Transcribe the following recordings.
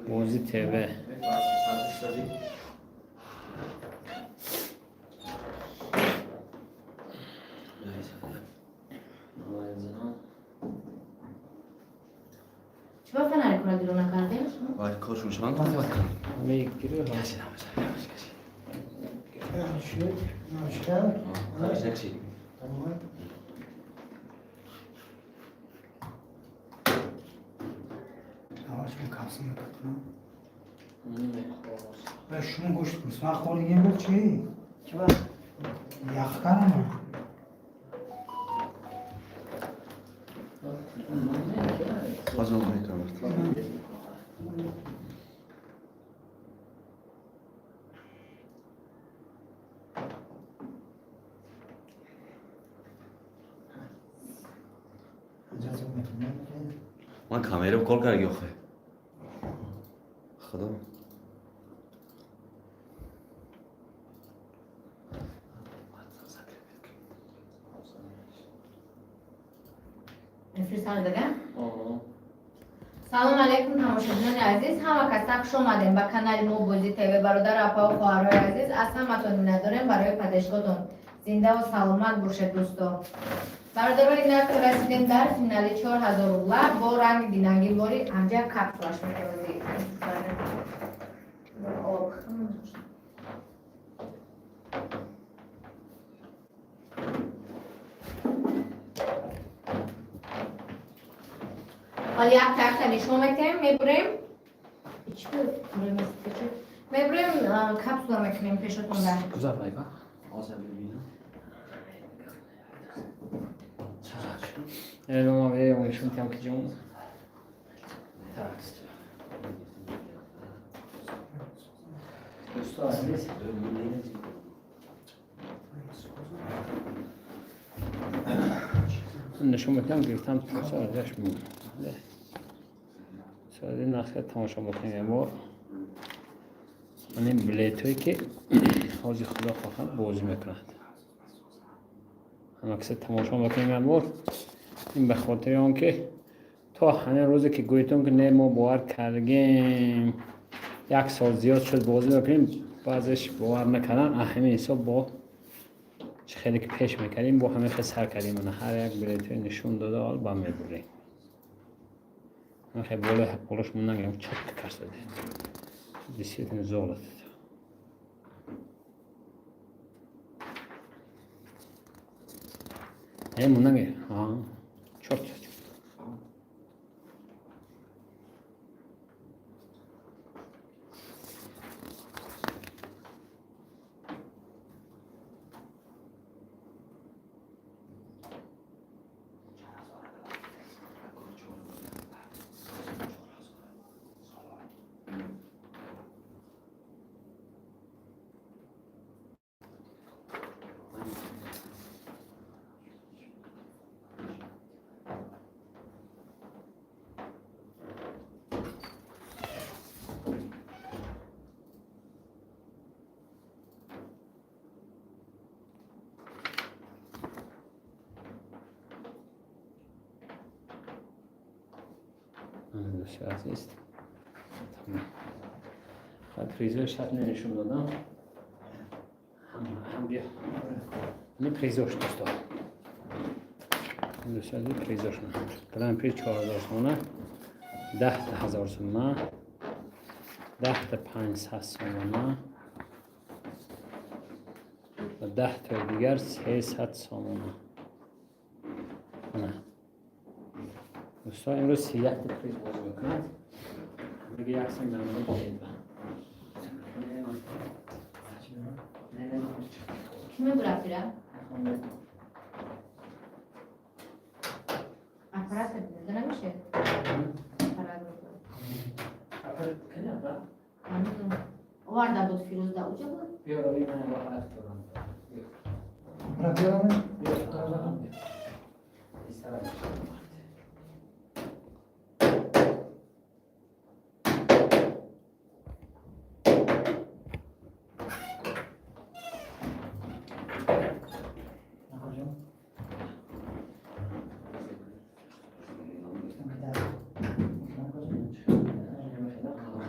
Бозӣ ТВ. Чӣ ба фонари кора гирӯ накардем? Вай коршон шаванд бояд кунам. Мегирӣ. شد ناشتا. Такси. تمام. همشون کپسول میکنم و شما گوشت گوسفند خوردین بود چی؟ Чӣ ба? یخ کردم. Ҳозир мекунам. اجازه میتونم؟ Ман камера кор кардаги охе. Худо. Эфир сар дага? Салом алейкум, тамошобинони азиз, ҳама каса хуш омадем ба канали мо Бозӣ ТВ. Бародару апаву хоҳарҳои азиз, аз ҳаматон миннатдорем барои падешгоҳтон. Зиндаву саломат бошед, дӯсто. Бародарои, нав расидем дар финали 4000 рубла бо ранги динангин бори ҳамҷа капсулаш метавозӣ. Об. Ҳоли якта якта нишон метем, мебурем. Чӣ мебурем, капсула мекунем пешотон дар. Гузар байба. Ҳозир мебинам. Эълома нишон тиҳам ки ҷон. Так. Дӯсто азиз, Нишон метиҳам, гирифтам саодаш саади нақша тамошо бикунем бор. Ин билетҳое ки ҳозир худо хоҳад бозӣ мекунад. Ҳама каса тамошо мекунем бор. Ин ба хотири он ки то ҳамин рӯзе ки гӯйтон ки не, мо бовар кардем, як сол зиёд шуд бозӣ мекунем, баъзеш бовар накардан. Ҳамин ҳисоб бо чӣ хеле ки пеш мекардем, бо ҳамин хел сар кардем. Ана ҳар як билетҳои нишон дода, ҳол ба мебурем. Хел боло болош монангем, чётко карсаде. Действительно золото. Э, монанге. А, чёрт. Дӯсти азиз, тамом. Хай, призои шарт нишон додам. Ҳам биё. Ин призош, дӯсто. Дӯсти азиз, призош. Гран при 4000 сомона, 10 000 сомона, 10 та 500 сомона ва 10 таи дигар 300 сомона. Ана. Дӯсто, имрӯз 31 та приз бозӣ мекунад. Меги як сам намуд. Кӣ мебурад фира? Аппарат дида намешед? Аппарат намедонам. Оварда буд Фирӯз, да уҷа буд? Биё, ман аппарат дорам. Брат, بیارم. Биё. Биё.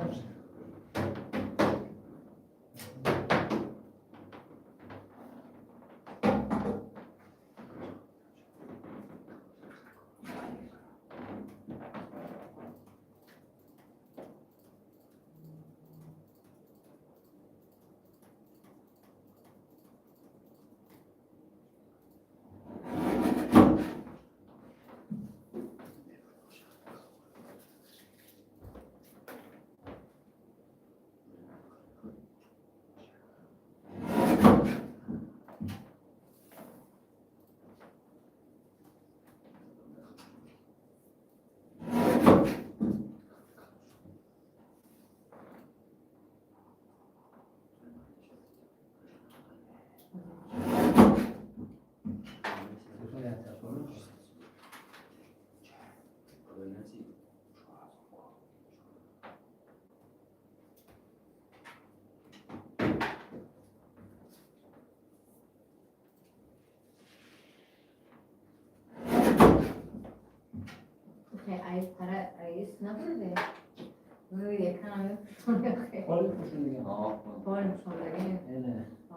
نخوشم. Холи пӯшондагӣ. Холи пӯшондагӣ. Эне. А?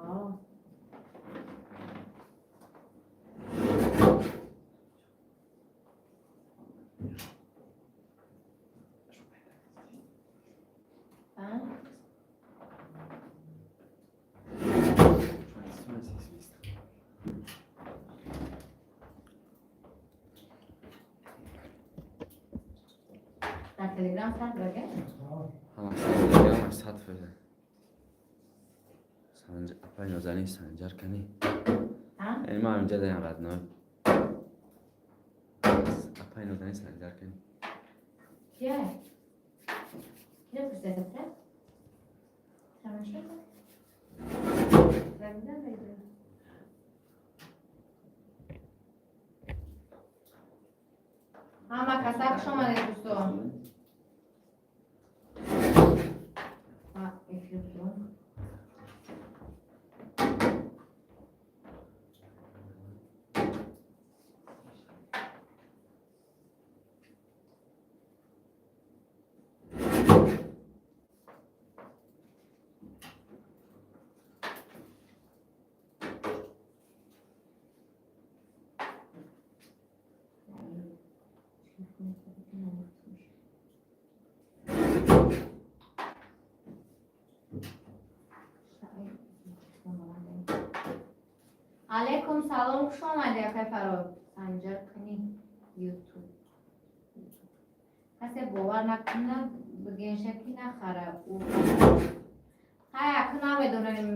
Дар Телеграм сад баге? Телеграмаш 100%. Апай Нозанин, Санҷар кани? Яъне ман ҳаминҷа дарем, родной. Апай Нозанин, Санҷар кани? Кия? Кия пурсида? Тамошо кун. Замина мегирам. Ҳама каса хуш омадед, дӯстон. Эфир будем. Алейкум салом, хуш омадӣ, акай Фарод. Санҷар кунӣ Ютуб. Касе бовар накунад, бигенша ки нахара. Ҳай, аку намедонем,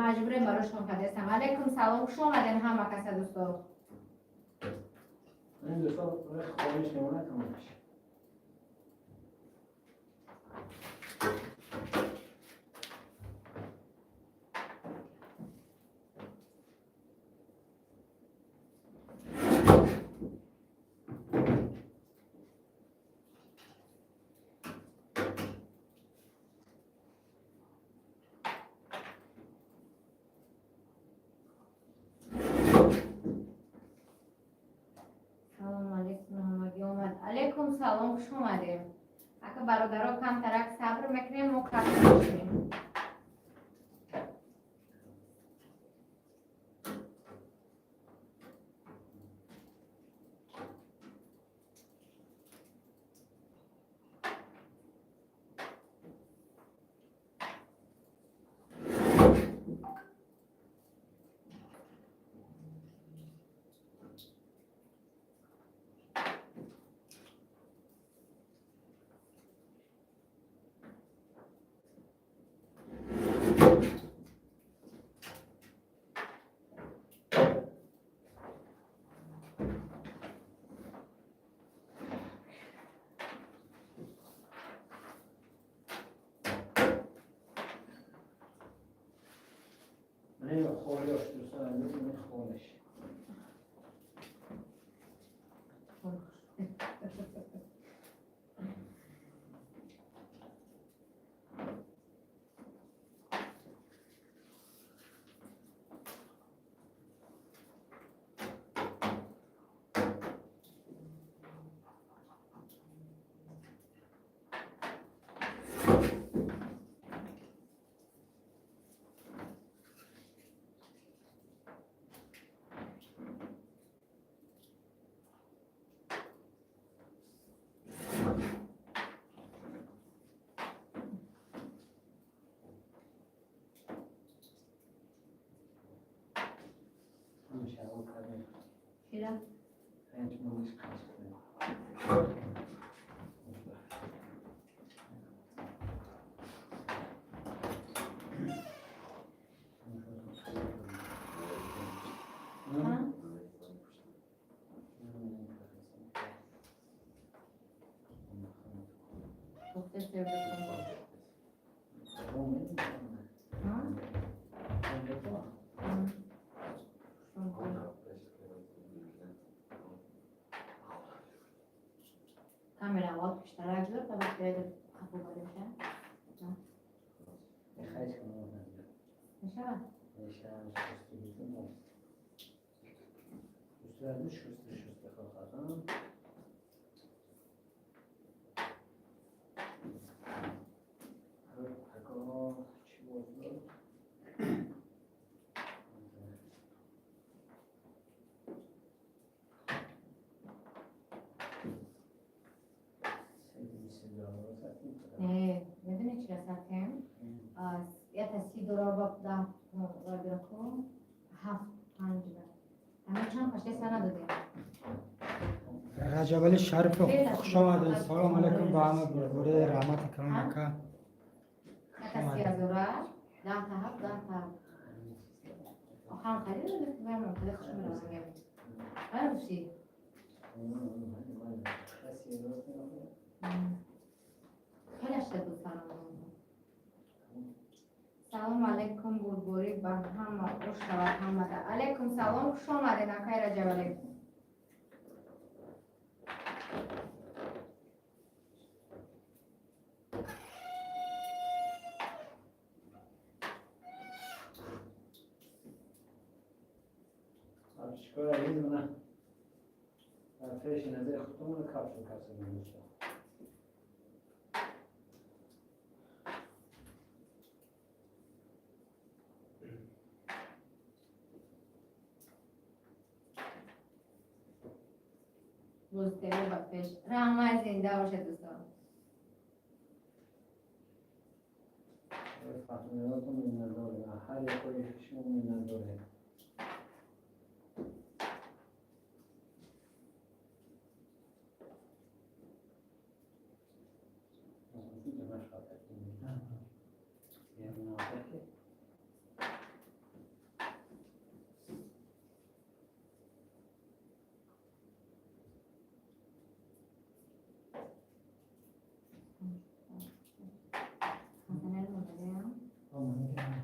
маҷбурем барошон кардестам. Алейкум салом, хуш омадем ҳама каса, дӯсто. Ин дӯсто холиш мемонад, тамомаш. Салом алейкум, ҳамагӣ омад. Алейкум салом, хуш омадем. Ака, бародаро, камтарак сабр мекунем, мо каф мешавем. Холиош, дӯстон, ин холиш. Ҳамеша кардем. Чира? Панҷ моҳиш қач кардем. А? Гуфта сердо. А? Камера аввал пештарак зур, ба вақти қапу бариша. Мешавад? Шуста шуста хоҳарам. Чира сатем? Ята 30 доллар ба 10 вабираку ҳафт панҷ. Ҳама чанд паште сана додем. Раҷабали Шарипов, хуш омадед. Салом алейкум ба ҳама бурдбори, раҳмати калон, ака. Ята 30 ҳазора, 10 та ҳафт, 10 та. Охам харид, хеле хуш мерасонем. Баруши. Хеле шуд салом. Салом алейкум, бурборӣ ба ҳама, ош шавад ҳамада. Алейкум салом, хуш омадед, акай Раҷабалӣ. Чикор азиз, мана дар пеши назари худтон капсул капсул мегузошта. Бозтв ба пеш. Раҳмат, зинда бошед, дӯстон. Фаҳмиётон миннатдорем, ҳар якои шумо миннатдорем. Хасанали модарям. Омадем.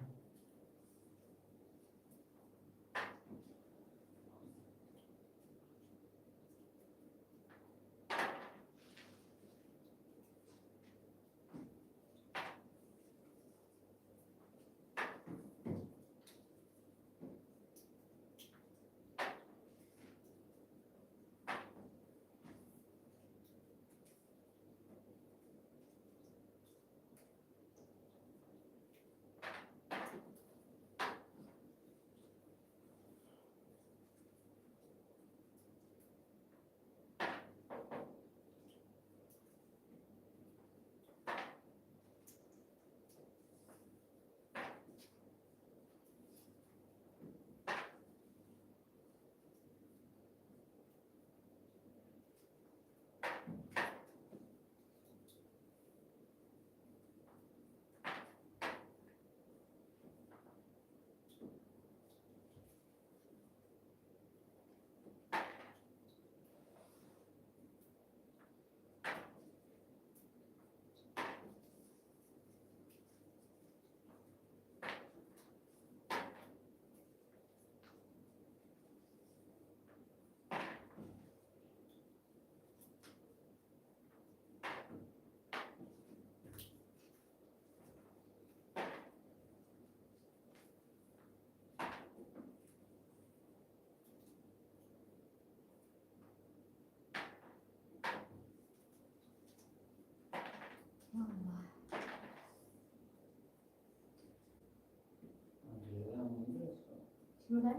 Чӣ модар?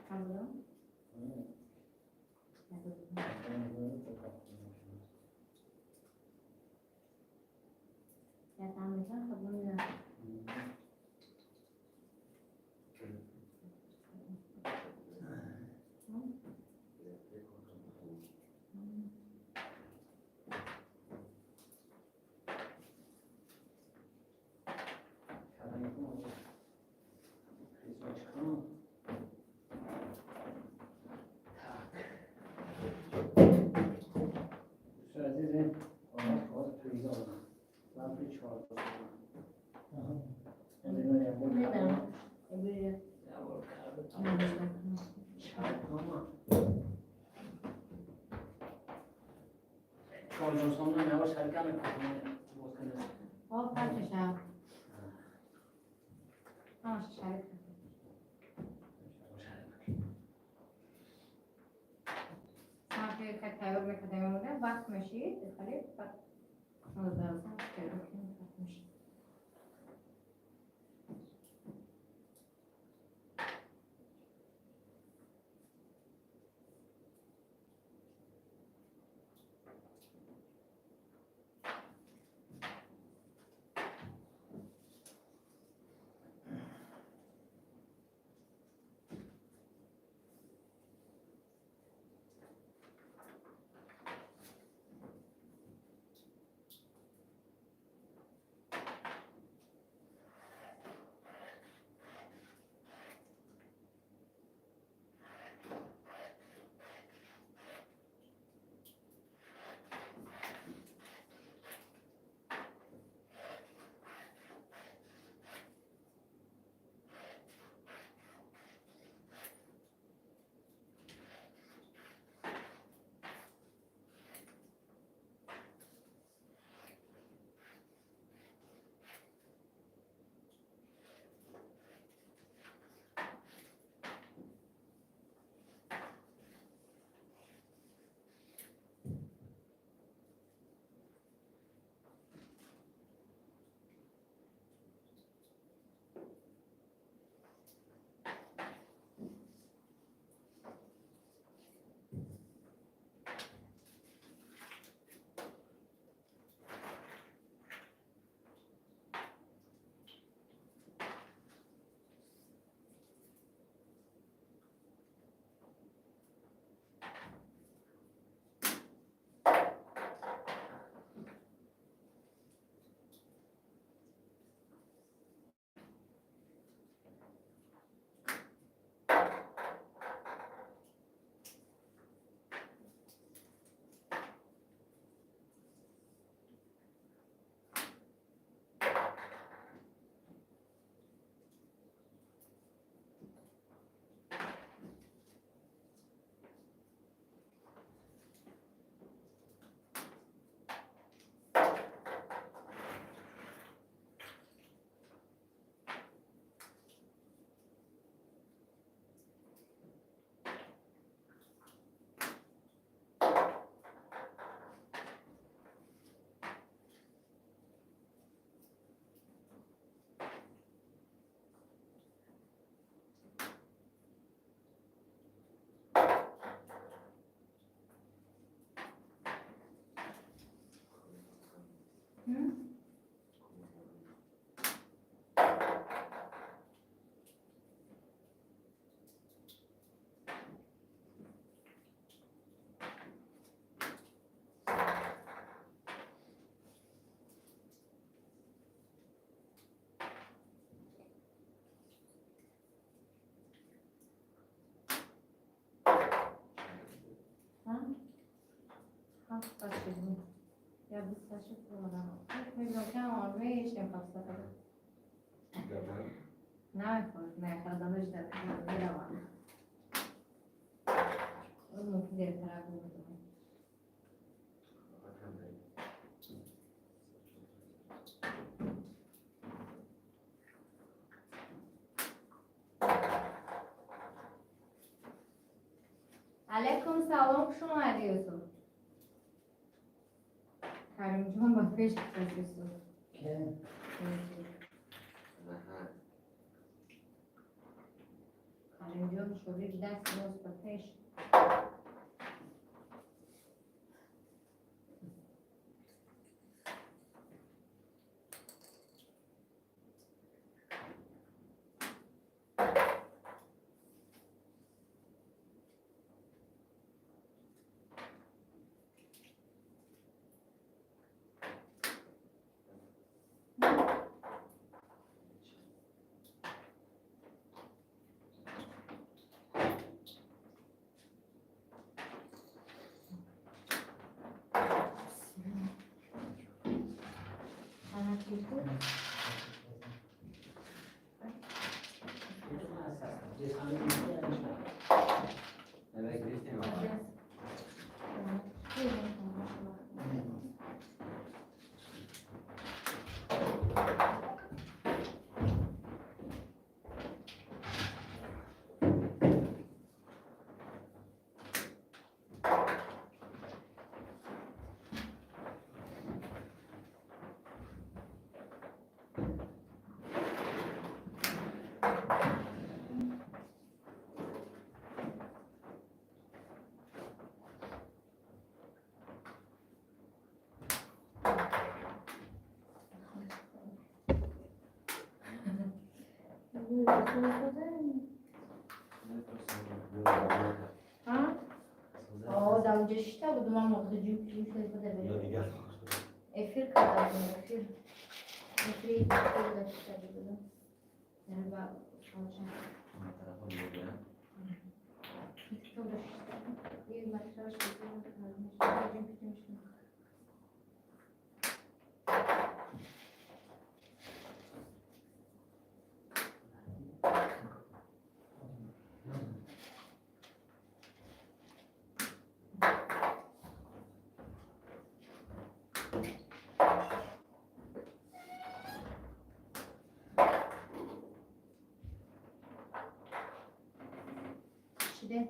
Кам будам? Я там лежал, подумала. Азизем, коғаз пӯйда одам лампи чор. Медам. Чорҷонсонна навор шарика мекунам боз кунам. О, пачаша. Ҳамаша шарик. Самки тайёр мекардем, омода вақт мешид, хеле баъд тайёр кунем, вақт мешид. Ҳафт пас шуд. Я 28 омадам. Мебинам, ки мешем 700. Намехоҳад, мехоҳад, меравам. Мумкин дертарак буд. Алейкум салом, хуш омадӣ, Юсуф. Каримҷон ба пеш гуфтааст, Юсуф. Ке? Каримҷон шогирд даст рост ба пеш. Ана кирку. О, дар онҷо шишта будум, ман мохиҷум шуда буда. Эфир карда будем, эфир. Эфири буда, шишта будем. Яъне ба шалча. TikTokда шишта. И материал шуда, ҷум шуда. Шиде.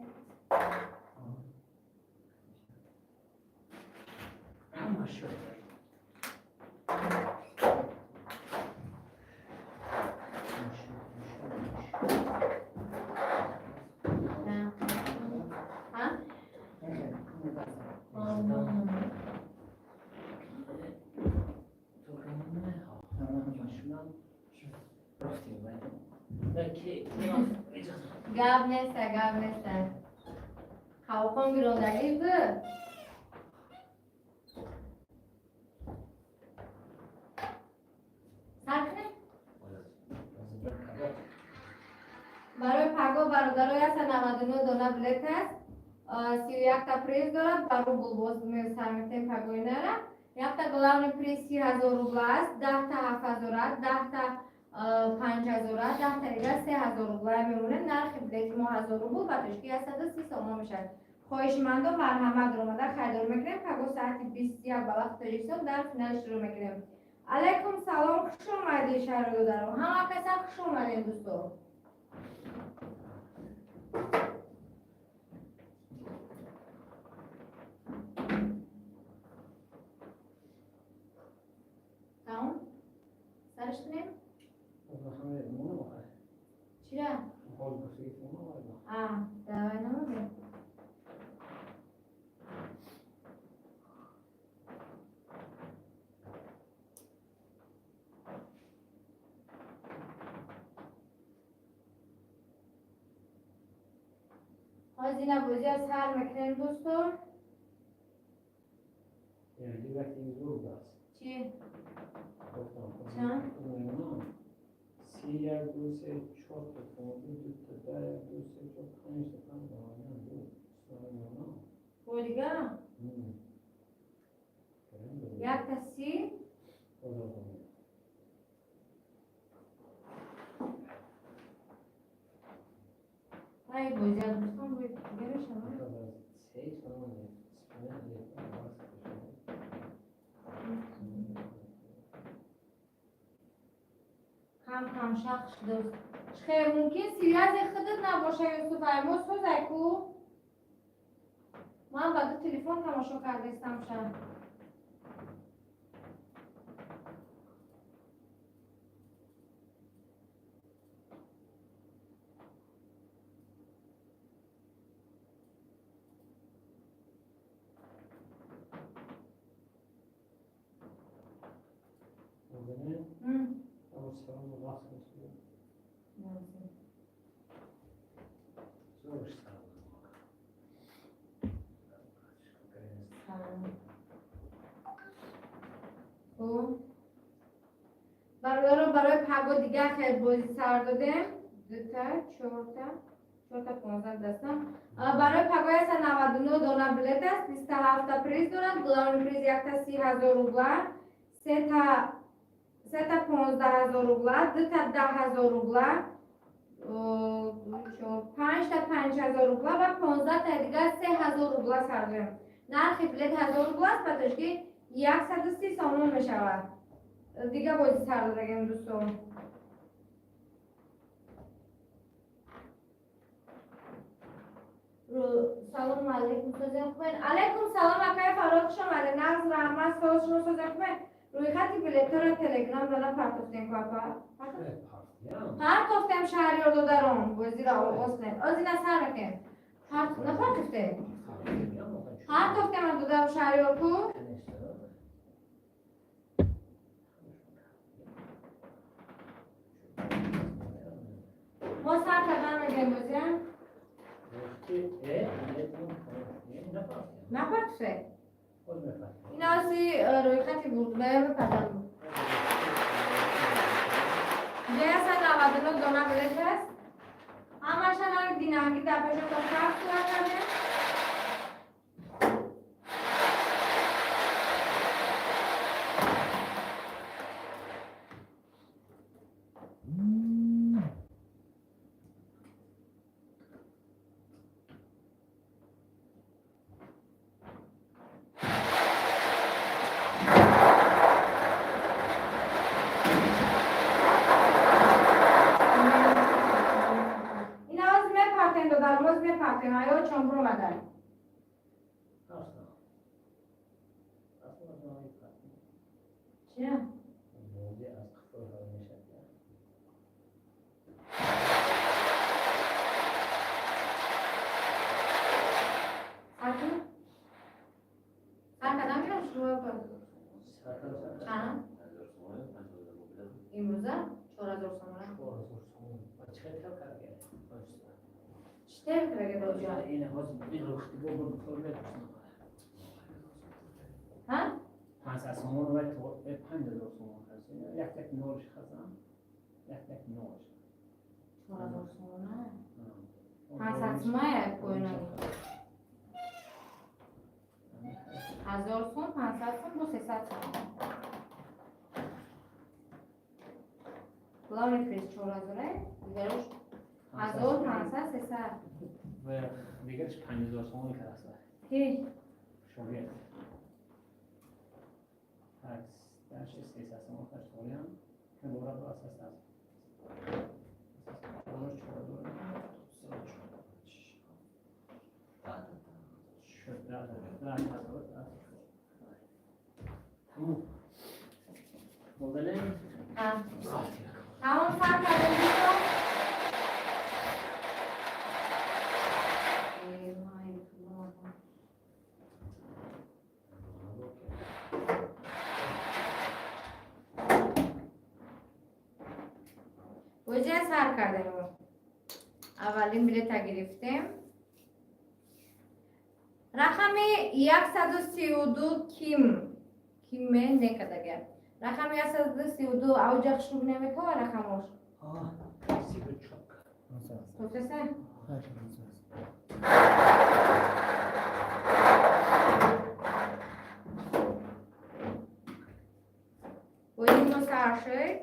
Ҳама шуд. На. А? Гап неста, гап неста. Ҳавохон гирондагӣ бу. Сар кунем? Барои паго, бародаро, 199 дона билет аст. 31-та приз дорад, ба рубл боз сар метем пагоинара. Якта главный приз 30 000 рубла аст, 10-та 7000, 10-та 5000, 10-та дига 3000 рубла мемонад. Нархи билети мо 1000 рубл, ба тоҷикӣ 130 сомон мешавад. Хоҳишмандо марҳамат, омада харидор мекунем. Паго соати 21 ба вақти Тоҷикистон дар финал шурӯъ мекунем. Алайкум салом, хуш омадед, шаҳрдодаро. Ҳама каса хуш омадед, дӯсто. Тамом, сарш кунем. Чира? А, давай намоем. Ҳозир бозиа сар мекунем, дӯсто. یعنی وقتی زود است. Чи? گفتم. چند؟ 31، دو، سه، چهار تا دو تا 10، دو، سه، چهار، پنج تا، پنج تا، دو. Бо дига? Якта 30? Ай, бозият дӯстон, дига мешавад? Кам кам шах шудааст. Хе, мумкин связи худат набоша, Юсуф, ай мо созай ку? Ман ба ду телефон тамошо кардастам ша. Бародаро, барои паго дигар хел бозӣ сар додем. Дута, чорта, чорта, 15 дастам. Барои паго 199 дона билет аст, 27 приз дорад. Главный приз якта 30 000 рубла, сета 15 000 рубла, дута 10 000 рубла, панҷта 5000 рубла ва 15-та дигар 3000 рубла сар додем. Нархи билет 1000 рубла аст, ба тоҷикӣ 130 сомон мешавад. Дига бозӣ сар додагем, дӯстон. Салому алейкум, созем хубен? Алейкум салом, акай Фаррух, хуш омадед. Нағз, раҳмат, соз, шумо созем хубен? Рӯйхати билетҳоро Телеграм дада партофтем ку, апа? Партофтем, Шаҳриёр додарон, бозиро оғоз кунед. Озина сар мекунем. Напартофтем? Партофтем, додарам Шаҳриёр ку? Мо сар кардан мегирем бозия? Напартофте? Ин оси рӯйхати бурдбая бипартам. 199 дона билет аст. Ҳамаша нави динамики дар пешатон капсула кардем. Ин оз мепартем, додар, боз мепартем, аё чон буромадан. Чия? Сар кунем? Сар кардам мегирам, шумо чанд? Имрӯза 4000 сомона. Чӣ тер кардаги бозиё? Ҳа? 500 сомон ва 5000 сомон ҳаст. Як так нолш хазам. Як так нолш. 4000 сомона? 500 сомая поёна. 1000 сом, 500 сом, бо 300 сом. Главный приз 4000, дигарош 1000, 500, 300. Ва дигарش 5000 сомон кардаст. Ки? Шогирд. Так, дальше 300 сомон хаштолиам. Ки бора ба асас аст. 4 4 Тамом. Молдалем? Ҳа. Тамом, сар кардем, дӯстон. Э, вай, Худо. Бозия сар кардем. Аввалин билета гирифтем. Рақами 132 ким? Киме некадага. Рақами 132 авҷа хушруб наметова рақамош. 34. Тофтеса? Хорошо. Бозии мо сар шуд.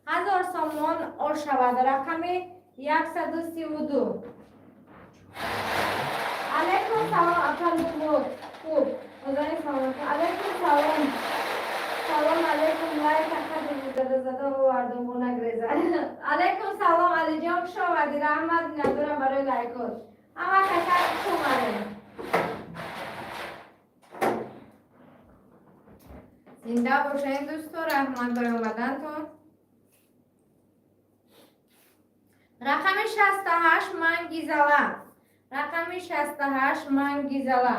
1000 сомон ош шавад. Рақами 132. Алейкум салом, апа Нубот. Хуб, худои саломат. Алейкум салом. Салом алейкум, лайк ақади зада зада овардум, бо нагреза. Алейкум салом, Алиҷон, хуш омадӣ. Раҳмат надорам барои лайкот. Ҳама каса хуш омадем. Зинда бошед, дӯсто, раҳмат барои омадантон. Рақами 68, Мангизала. Рақами 68, Мангизала.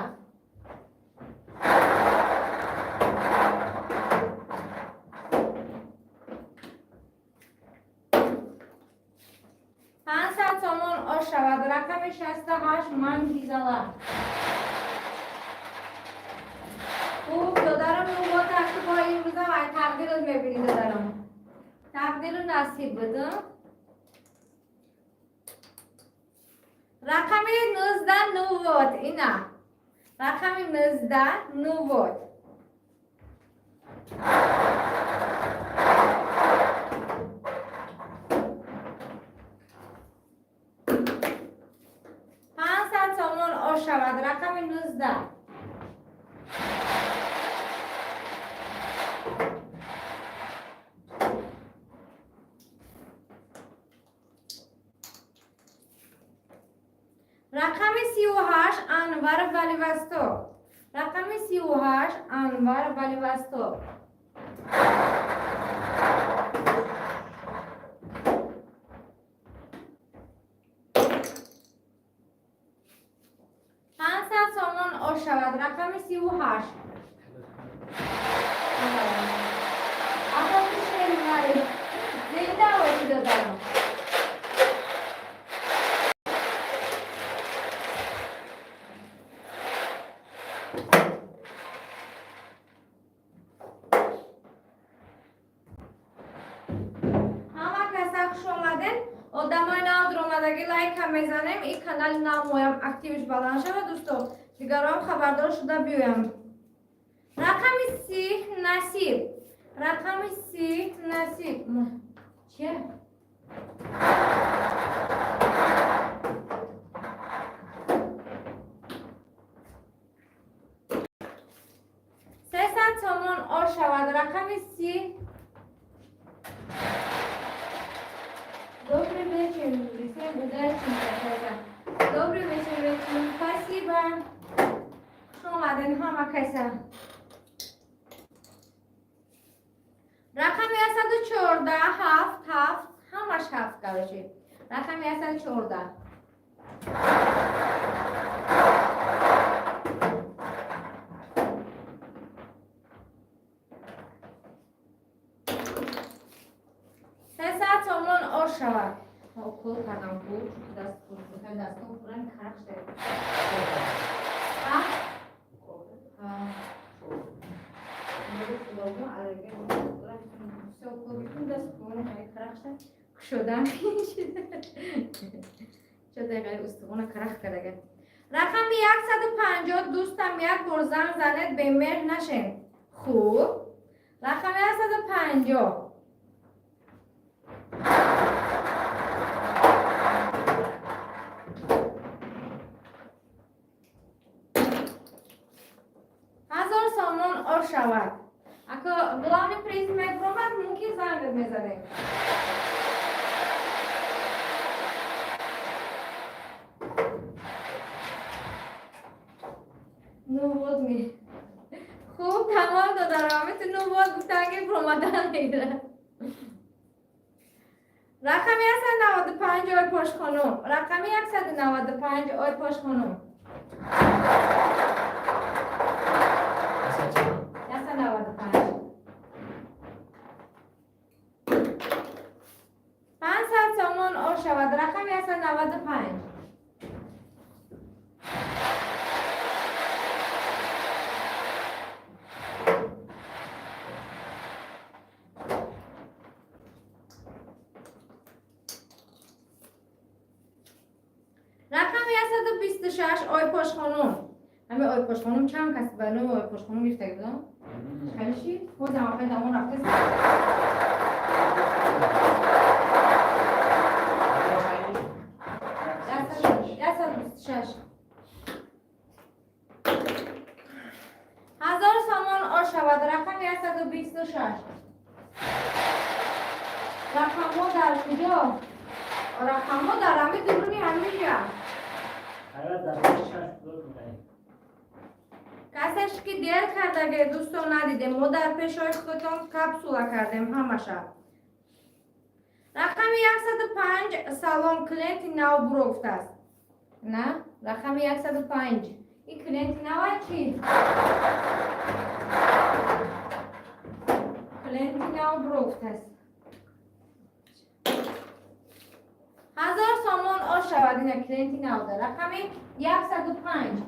500 сомон ош шавад. Рақами 68, Мангизала. Хуб, додарам, нубот бо имрӯзам ай тақдирот мебинӣ, додарам. Тақдиру насиб буд. Рақами 19, Нувот. Ина. Рақами 19, Нувот. 500 сомон ош шавад. Рақами 19. Рақами 38, Анвар Владивосток. Рақами 38, Анвар Владивосток. 500 сомон ош шавад. Рақами 38. Апа шермари. Зинда бошӣ, додарам. Ҳама каса хуш омадем. Одамои нав дуромадагӣ, лайка мезанем. Ин канали нав моям активиш баланд шавад, дӯсто. Дигарон хабардор шуда биёям. Рақами 30, Насиб. Рақами 30, Насиб. Чия? 300 сомон ош шавад. Рақами 30. Добрый вечер, всем удачи. Добрый вечер, вечер. Спасибо. Хуш омаден ҳама каса. Рақами 114, ҳафт, ҳафт, ҳамаш ҳафт, короче. Рақами 114. 300 сомон ош шавад. Укол кардам, ку даст дастон пуран карах шуда. А? А. Все, укол бикун, даст карах шуда. Кушодан чо дақиқа устухона карах кардага. Рақами 150, дӯстам, як бор занг занед, бемеҳр нашен. Хуб. Рақами 150. 1000 сомон ош шавад. Ако главный приз мебуромад, мумкин занг мезанем. Ну вот ми. Хуб, тамом, додарам. Ну вот гуфтанги буромадан мегирад. Рақами 195, ой пошхонум. Рақами 195, ой пошхонум. 195. 500 сомон ош шавад. Рақами 195. Рақами 126, ой пошхонум. Ҳами ой пошхонум чанд кас ба номи ой пошхонум гирифта будам? Хеле шид? Ҳозам апай дамон рафтест. 126 ҳазор сомон ош шавад. Рақами 126. Рақамҳо дар куҷо? Рақамҳо дар ҳами дуруни ҳамиҷа. Касеш ки дер кардаге, дӯстон, надидем. Мо дар пешои худтон капсула кардем ҳамаша. Рақами 105. Салом, клиенти нав буро гуфтааст. На, рақами 105. Ин клиенти нава чи? Клиенти нав буро гуфтааст. 1000 сомон ош шавад. Ина клиенти навда. Рақами 105.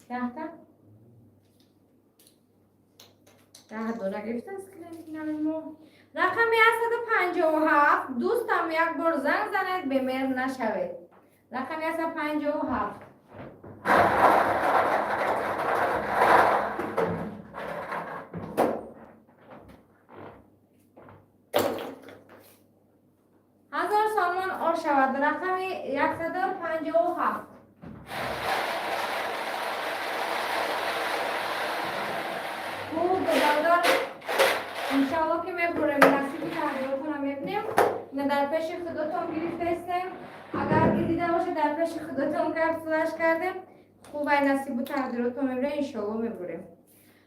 10 та, 10 дона гирифтааст клиенти нави мо. Рақами 157. Дӯстам, як бор занг занед, бемер нашавед. Рақами 157. 1000 сомон ош шавад. Рақами 157. Хуб, бародар, иншалло ки мебурем, насиби тағйиротона мебинем. Ина дар пеши худотон гирифтаистем. Агар ки дида бошед, дар пеши худотон капсулаш кардем. Хуб, ай насибу тақдиротон мебинем, иншолло мебурем.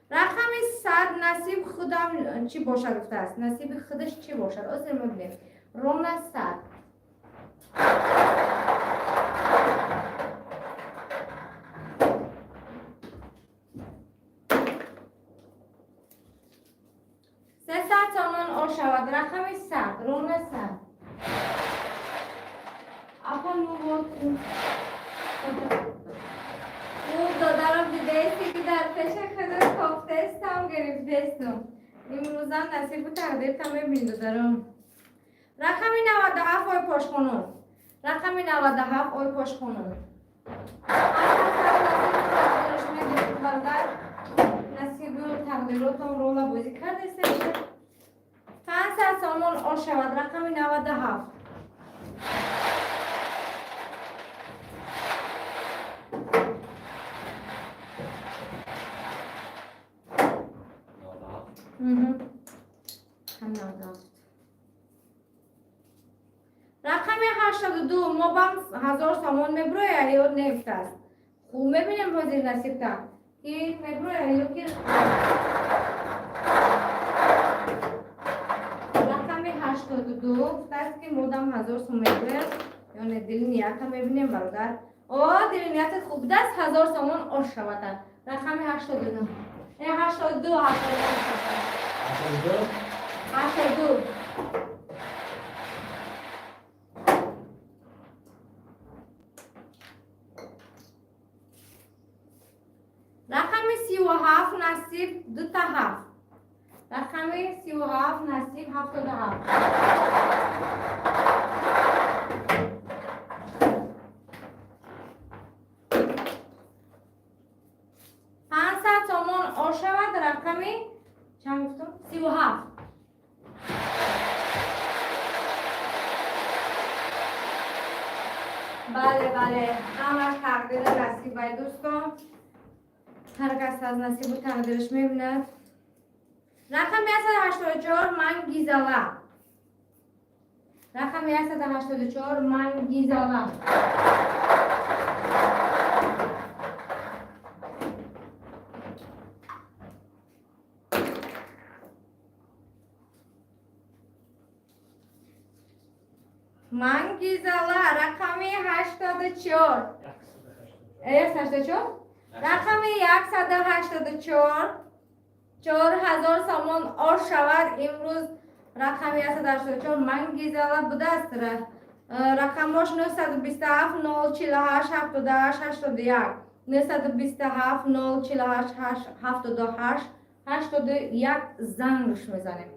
Рақами 100. Насиб худам чӣ бошад гуфтааст. Насиби худаш чӣ бошад, озир мебинем. Рона 100. 300 сомон ош шавад. Рақами 100, рона 100. Апа, ну вот, хуб, додарам, дидаесте ки дар пеши худат кофтаестам, гирифтаестам. Имрӯзам насибу тақдиртам мебини, додарам. Рақами 97, ой пошхонон. Рақами 97, ой пошхонон. Бародар, насибу тақдиротон рола бозӣ кардастем. 500 сомон ош шавад. Рақами 97. 97. Рақами 82. Мо бам 1000 сомон мебуроя ё нефтааст. Хуб, мебинем ҳозир насибта ки мебуроя ё ки. Рақами 82 гуфтааст, ки модам 1000 сом мебурояд ё не. Дили нията мебинем, бародар. О, дили ниятат хуб будааст, 1000 сомон ош шавада. Рақами 82, 82, 82. Рақами 37. Насиб дута ҳафт. Рақами 37. Насиб 77. 500 сомон ош шавад. Рақами чанд гуфтам? 37. Бале, бале, ҳамаш тақдири насибай, дӯстон. Ҳар кас аз насибу тақдираш мебинад. Рақами 184, ман гизала. Рақами 184, ман гизала. Ман гизала. Рақами 84. 84. Рақами 184. 4000 сомон ош шавад имрӯз. Рақами 184, ман гизала будааст. Рақамош 927 048 78 81. 927 048 78 81 зангш мезанем.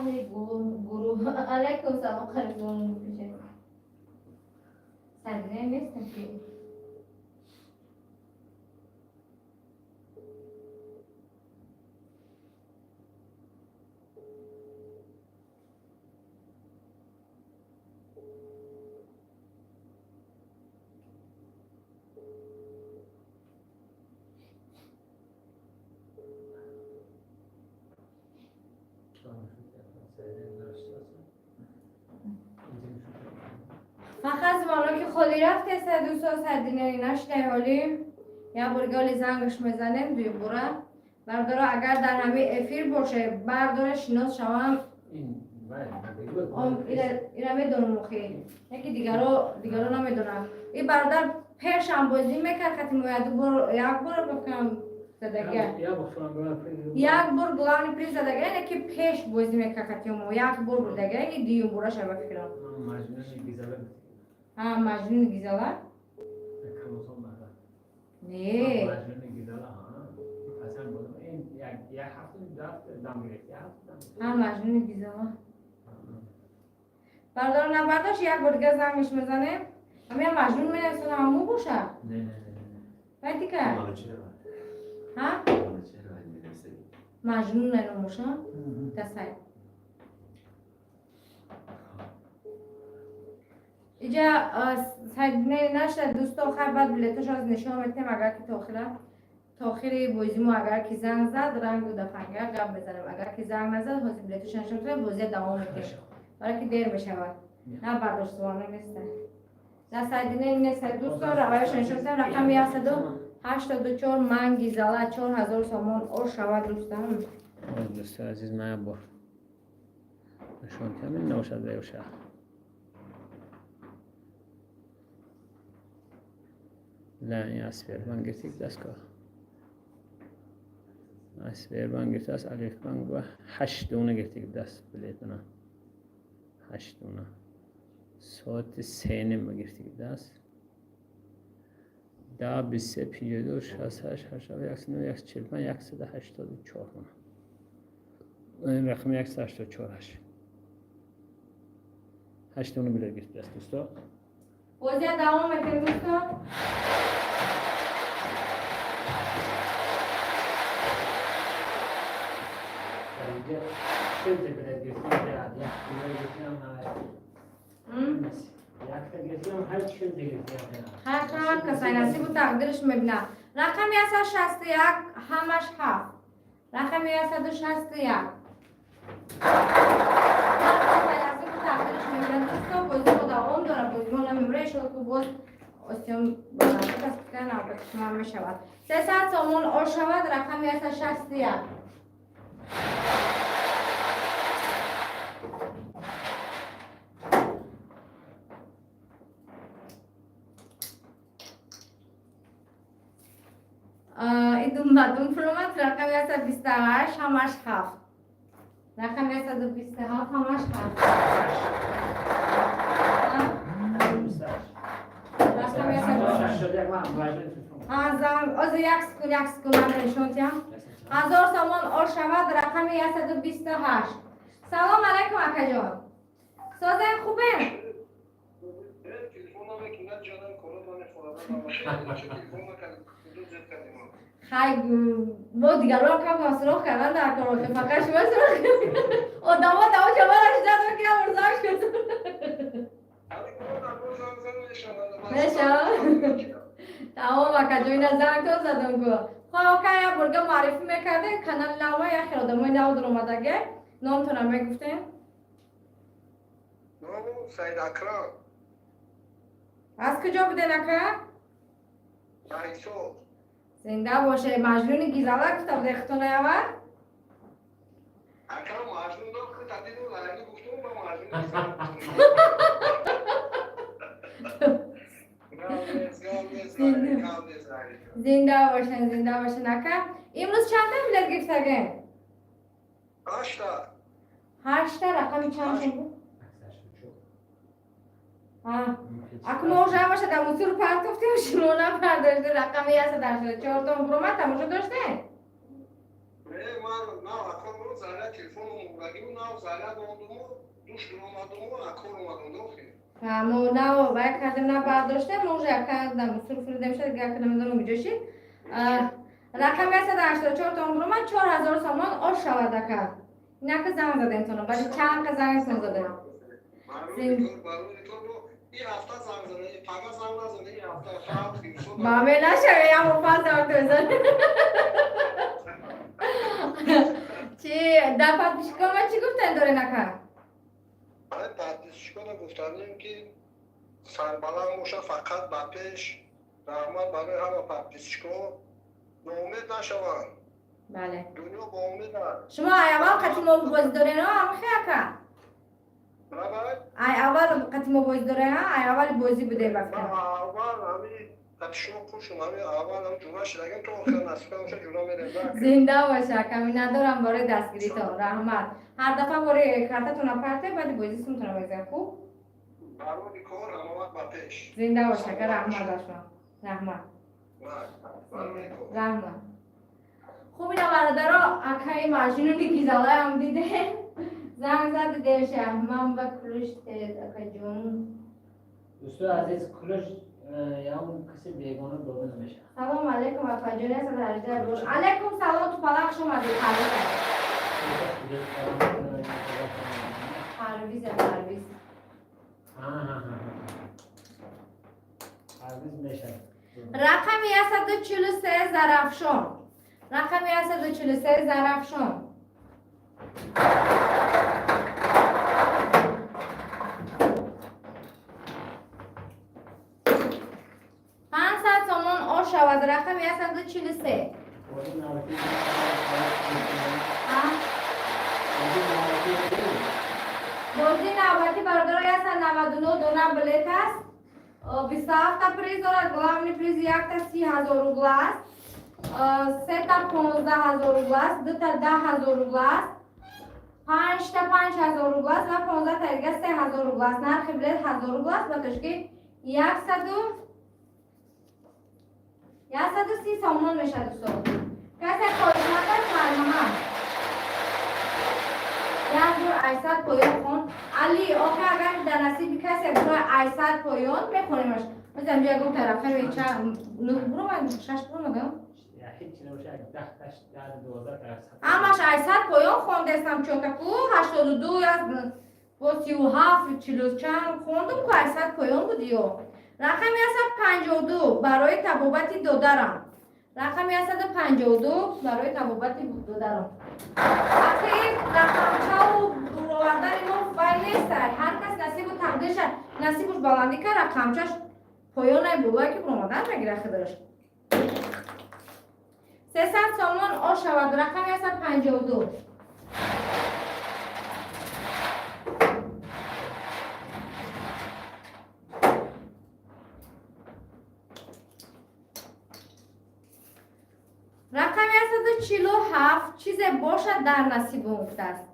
Аҳли гурӯҳ. Алайкум салом, қаризон. Садине нестам ки. Фақат звонок ки холӣ рафтеса, дӯсто, сардинаи наштай ҳолӣ. Як бор голи зангаш мезанем дуюбора. Бардоро, агар дар ҳамин эфир боше, бардора, шинос шавам. Ира медонам охи. Яки дигаро намедонам. И бародар пешам бозӣ мекард хати мо, як бор, як бор бикам задага. Як бор главный приз задага, яке ки пеш бозӣ мекард хати мо, як бор бурдага, ини дуюм бора шава фикрам. Ҳа, Маҷнуни Гизала? Не. Ҳа, Маҷнуни Гизала. Бардор, набардошт, як бор дига зангаш мезанем. Ҳамин Маҷнун менависонам, ҳаму боша? Байтика? Ҳа? Маҷнун неномоша? Дасай. Иҷа сайдне нашта, дӯсто. Хай, баъд билетош аз нишон метем, агар ки то охири бозӣ мо агар ки занг зад, рангу дафанга гап мезанем. Агар ки занг назад, ҳозир билетош нишон метем, бозия давом метем, барои ки дер мешавад. На бардошт, звонок неста. На сайдине неста, дӯсто. Раваяш нишон метем. Рақами 184, ман Гизала, 4000 сомон ош шавад, дӯстам. Дӯстои азиз, ман як бор нишон диҳам, ин набошад беоша. Не, ин аз Сбербанк гирифтик дастгоҳ. Аз Сбербанк гирифтааст, Алифбанк ва ҳашт дона гирифтик даст билетона. Ҳашт дона. Соати 3:30 гирифтик даст. 10, 23, 52, 68, 87, 109, 145, 184 мона. Ин рақами 184 ҳашт. Ҳашт дона билет гирифтааст, дӯсто. Бозия давом метем, дӯсто. Инҷа 40 билет гирифтам, як билет гирифтам, якта гирифтам, ҳар 40 гирифтам. Ҳар ҳар касай насибу тақдираш мебинад. Рақами 161, ҳамаш ҳафт. Рақами 161. Ҳар касай насибу тақдираш мебинад, дӯсто. Бозӣ мо давом дорад, бозӣ мо намемра. Иншолло, ки боз осиём ба кас навбати шумо мешавад. 300 сомон ош шавад, рақами 161. Идум бадум фуромад. Рақами 128, ҳамаш ҳафт. Рақами 127, ҳамаш ҳафт. Рақами 128. Озир, як секунд, як секунд, ман нишон диҳам. 1000 сомон ош шавад, рақами 128. Салом алайкум, акаҷон, созем, хубем? Телефон намекунад, ҷонам, коро намехӯрад. Хай, бо дигарон кам суроғ кардан дар кор, фақат шумо суроғ. Одамо даво ҷавора шудад, ки амурзак шуд. Мешавад. Тамом, акаҷон, ина зангтон задам ку. Хоб, ака, як борга муаррифӣ мекардем канали нава, як хел одамои нав дуромадаге. Номтонам мегуфтем? Ному Саид Акрам. Аз куҷо буден, ака? Раисо. Зинда боше. Маҷнуни Гизала гуфта буде хутона аввал. Акрам Маҷнун дод, тадиду Лайли гуфтум, ба Маҷнун Гизала гуфтум. Гап нест, гап нест. Зинда бошен, зинда бошен, ака. Имрӯз чанда билет гирифтаген? Ҳашта. Ҳашта. Рақами чанд шуд буд? Аку мо уже ҳамаша дар мусур партофтем, шумо напардоште. Рақами 184тон буромад, тамошо доштем? Не, Ман нав акор заряд телефону мурдагӣ, нав заряд мондуму душ омадуму, акор омадум дохи. Мо нав вай кардем, на бардоштем, мо уже ака сур фурудем шуд, дигар намедонам куҷо шид. Рақами 184 тон буромад, 4000 сомон ош шавад, ака. Инака занг задем тона, баъди чанд ка зангтон задем. Ин ҳафта занг зада, пага занг назада, ин ҳафта. Маме нашаве, ямо пас занг зад. Чи дар подписчикома чӣ гуфтан дорен, ака? Подписчикона гуфтанем, ки сарбаланд боша, фақат ба пеш. Раҳмат барои ҳама подписчико, ноумед нашаванд. Бале. Дунё бо умед аст. Шумо ай аввал қати мо бозӣ дорен, амхе, ака? Ай аввал қати мо бозӣ дорен, ай аввали бозӣ будем, ба фикрам. Аввал ҳами қати шумо хушум, ҳами аввал ҳам ҷура шидагем, то охир насиб боша, ҷура мерем. Зинда боша, ака, миннатдорам барои дастгиритон, раҳмат. Ҳар дафъа бори картатона парте, баъди бозӣ сумтона мегзарам, хуб? Барои кор ҳамавақт ба пеш. Зинда боша, ака, раҳмат ба шумо, раҳмат, раҳмат. Хуб, ина бародаро, акаи маҷнуни гизалаям дидем, занг зад, дидемша. Ман ба ключ тед, акаҷон. Дӯстои азиз, ключ ягон каси бегона дода намешавад. Салом алейкум, апаҷон, 118 бош. Алейкум салом, тупалақ, шумадед. Парвиза, Парвиз. Парвиз мешавад. Рақами 143, Зарафшон. Рақами 143, Зарафшон. 500 сомон ош шавад. Рақами 143. Бозӣ навбатӣ. А? Бозӣ навбатӣ. Бозии навбатӣ, бародаро, 199 дона билет аст. 27-та приз дорад. Главный приз якта 30 000 рубла аст. Сета 15 000 рубла аст, дута 10 000 рубла аст, панҷта 5000 рубла аст ва 15-та дига 3000 рубла аст. Нархи билет 1000 рубла аст, ба тошки 130 сомон мешавад. Дӯсто, касе хоҳишманд аст, марҳамат. Як бор айсад поён хон, Али. Охе, агар дар насиби касе бура айсад поён мехонемаш. Мизам ҷо ягон тарафа буромад, шаш буромад. Ҳеҷ набоша, як 10 таш, 10, 12 та. Ҳамаш айсад поён хондестам, чотаку 82 бо 37, чилу чанд хондум ку, айсад поён буд. Ё рақами 152 барои табобати додарам. Рақами 152 барои табобати додарам. Ахи, рақамчаву буровардани мо вай нестай. Ҳар кас насибу тақдирша, насибуш баландӣ кар, рақамчаш поёнай болое ки буромадан мегира худаш. 300 сомон ош шавад. Рақами 152. Рақами 147, чизе бошад дар насибум гуфтааст.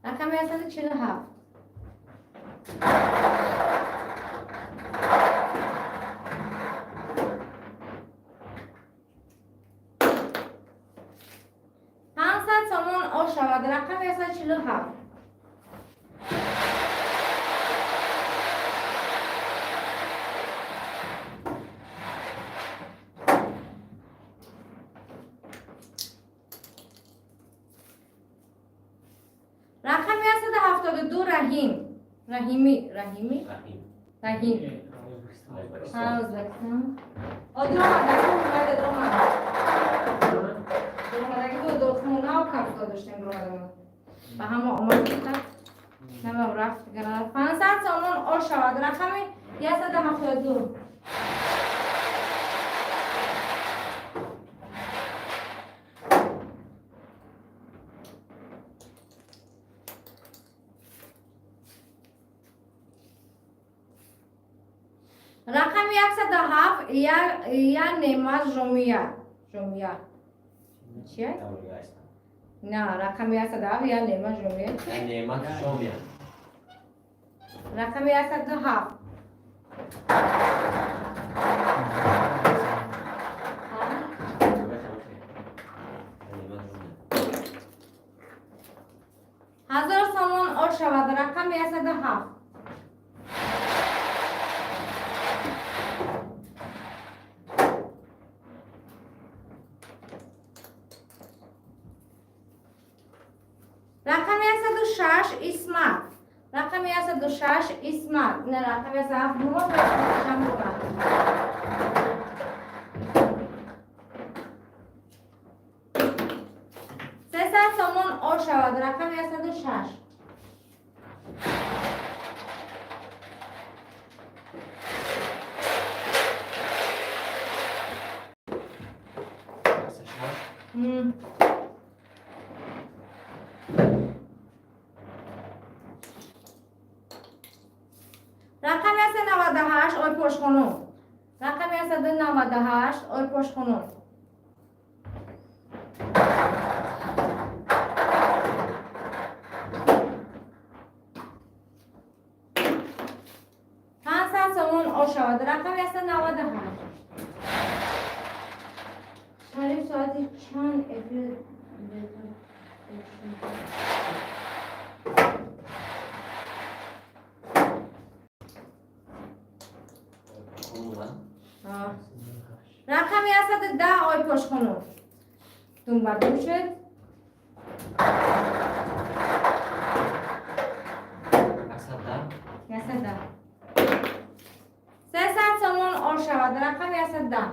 Рақами 147. 500 сомон ош шавад. Рақами 147. Рақами 172, Раҳим, Раҳимӣ, Раҳимӣ. Раҳим. Раҳим. Ӯзбекистон. Ҳа, Ӯзбекистон. О, дуромадаги, омада, дуромада, дуромадаги буд. Дохунав капсула доштем, дуромада ба ҳама омад, намам рафт. 500 сомон ош шавад. Рақами 172. Рақами 107, я Немат Жомия, Жомия чия? На, рақами 107, я Немат Жомия. Неъмат Жомия. Рақами 107. Неъмат Жомия. шавад. Рақами 107. Рақами 106, Исмат. Рақами 106, Исмат. Не, рақами 107 бумо, 106 бума. 300 сомон о шавад. Рақами 106. 106. Рақами 198, Ойпошхонум. Рақами 198, Ойпошхонум. 500 сомон о шавад. Рақами 198. Шариф, соати чанд эфир? Хонум. Рақами 110, Ойпошхонум. Думбардум шуд. 110. 110. 300 сомон о шавад. Рақами 110.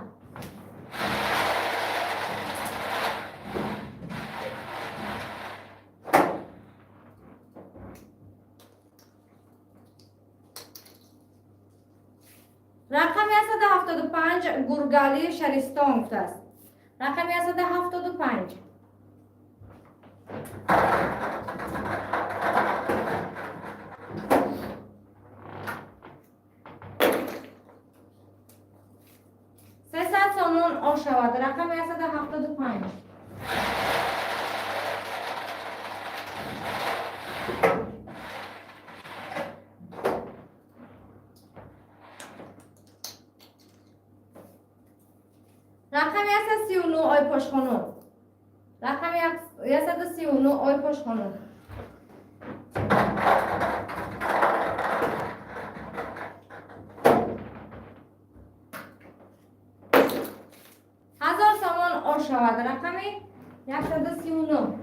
Рақами 175, Гургали Шаристон гуфтааст. Рақами 175. 300 сомон о шавад. Рақами 175. Рақами 139, Ойпошхонум. Рақами 139, Ойпошхонум. 1000 сомон о шавад. Рақами 139.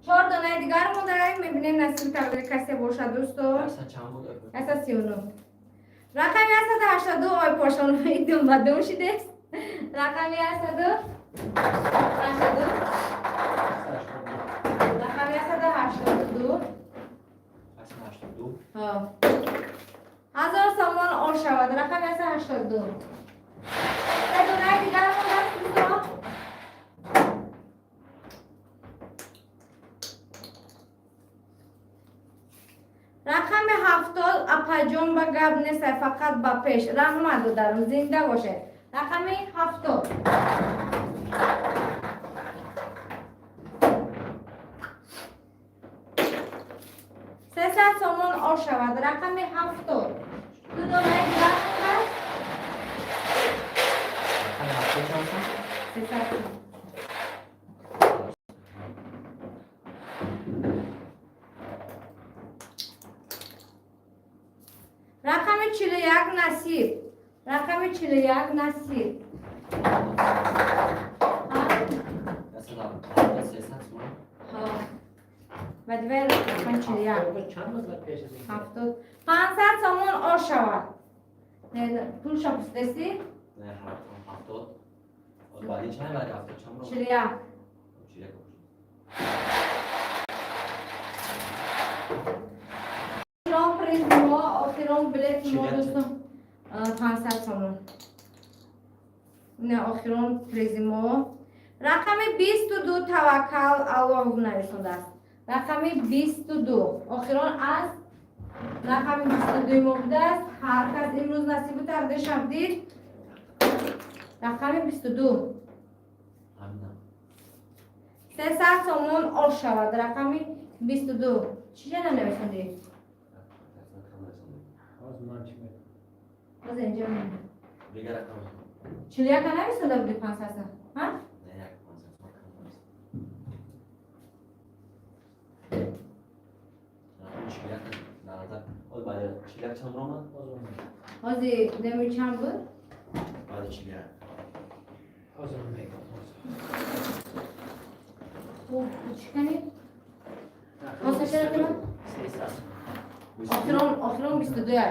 Чор донаи дигар мондаем, мебинем, насиби тақдири касе бошад, дӯсто. 100 чанд буд? 139. Рақами 182, Ойпошон. Идум ба дум шидест. Рақами 182. Рақами 182. 182. 1000 сомон о шавад. Рақами 182. Се донаи дигар мондааст, дӯсто. Рақами 70, апаҷон, ба гап несай, фақат ба пеш. Раҳмат, додарам, зинда бошед. Рақами 70. 300 сомон о шавад. Рақами 70. Ду донаи дигар мондааст. Рақами 70 чанд сом? 300 сомон. Рақами 41, Насиб. Рақами 41, Насиб. 170, 300 сом. Ва дивай, рақами 41. Чанд рӯз пеш аз ин? 70. 500 сомон о шавад. Пулша пурсидеси? Не, 70. Баъди чанд, баъди 70 чанд? 41. 41. Охирон приз мо, охирон билет мо, 41. дӯстон, 500 сомон. Не, охирон призи мо рақами 22, Таваккал Аллоҳ нависондааст. Рақами 22, охирон аз рақами 22-и мо будааст. Ҳар кас имрӯз насибу тақдиршам дид. Рақами 22. Ҳамина. 300 сомон о шавад. Рақами 22. Чӣ ҷа нанависондӣ? Ҳозир ман чӣ медонам? Боз инҷа мемонам. Дигар рақам. 41-а нависонда буди, 500. Ҳа? Не, як 500 сомон кам аст. 41 дар назар. Баъди 41 чанд омад? Ҳозир неми чанд буд? Баъди 41. Ҳозир мегӯм. Хуб, чӣ кани? Ҳозир чанд кунам? 300. Охирон, охирон 22.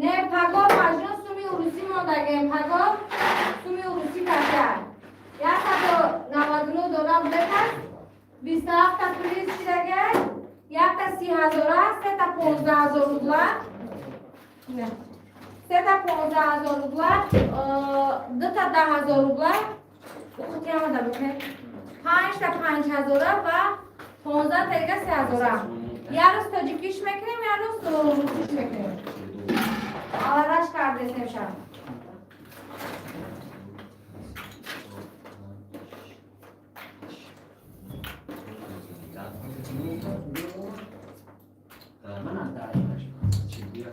Не, паго Маҷнун суми урусӣ мондагем. Паго суми урусӣ кашад. 199 дона билет аст. 27-та приз шидагай. Якта 30 ҳазора, сета 15 000 рубла. Не. Сета 15 000 рубла, дута 10 000 рубла. Ухути ҳамада бикунед. Панҷта 5 ҳазора ва 15 тега 3 ҳазора. Як рӯз тоҷикиш мекунем, як рӯз русиш мекунем. Алараш кардесем шаб. Мана дар. 41.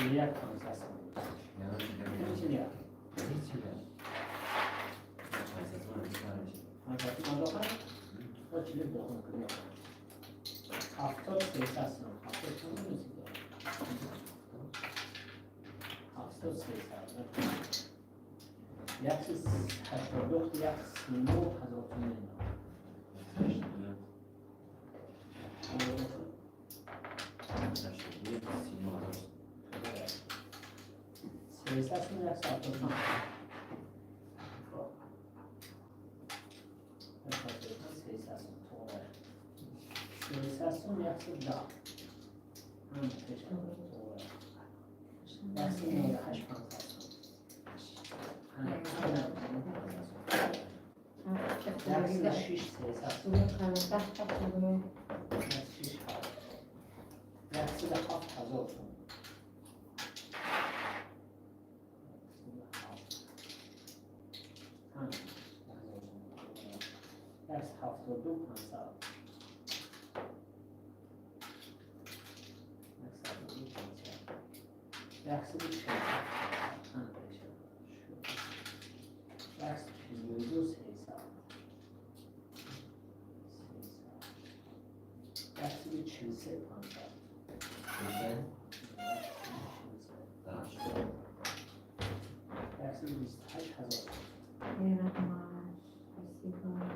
41 500 сом. 41. 500 сомон бештар мешавад. 500 сом дохал? Мо 41 дохал кунем. 70 300 сом. 70 сом ресид. 70 300. 182 139 ҳазор сомон. 82 39 ҳазор. 300 сом 175. 300 сом тоғра. 300 сом 110. Ҳама пеша тоғра. 198 500 сом. 106 300 сом. 106 ҳафт. 107 ҳазор сом. 107. 5 ҳазор сом. 172 500. 172 500. 147 ҳама пеша. 142 300. 300. 143 500. 128 ҳазор. 128 ҳазор.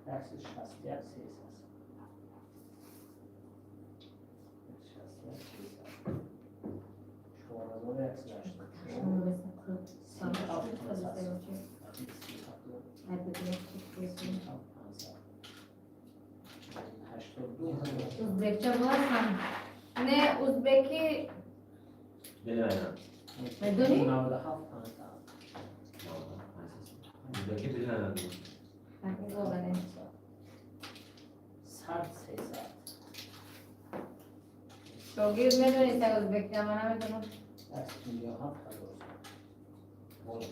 161 300. 161 300. 4184. 37 500. 37 500. 82 ҳазор. Узбекча боласан? Не, узбеки. Билмайам. Медонӣ? 97 500. Узбеки билмайам. 100 300. Шогирд медониста узбекча, ман намедонам. 157 ҳазор. Боло.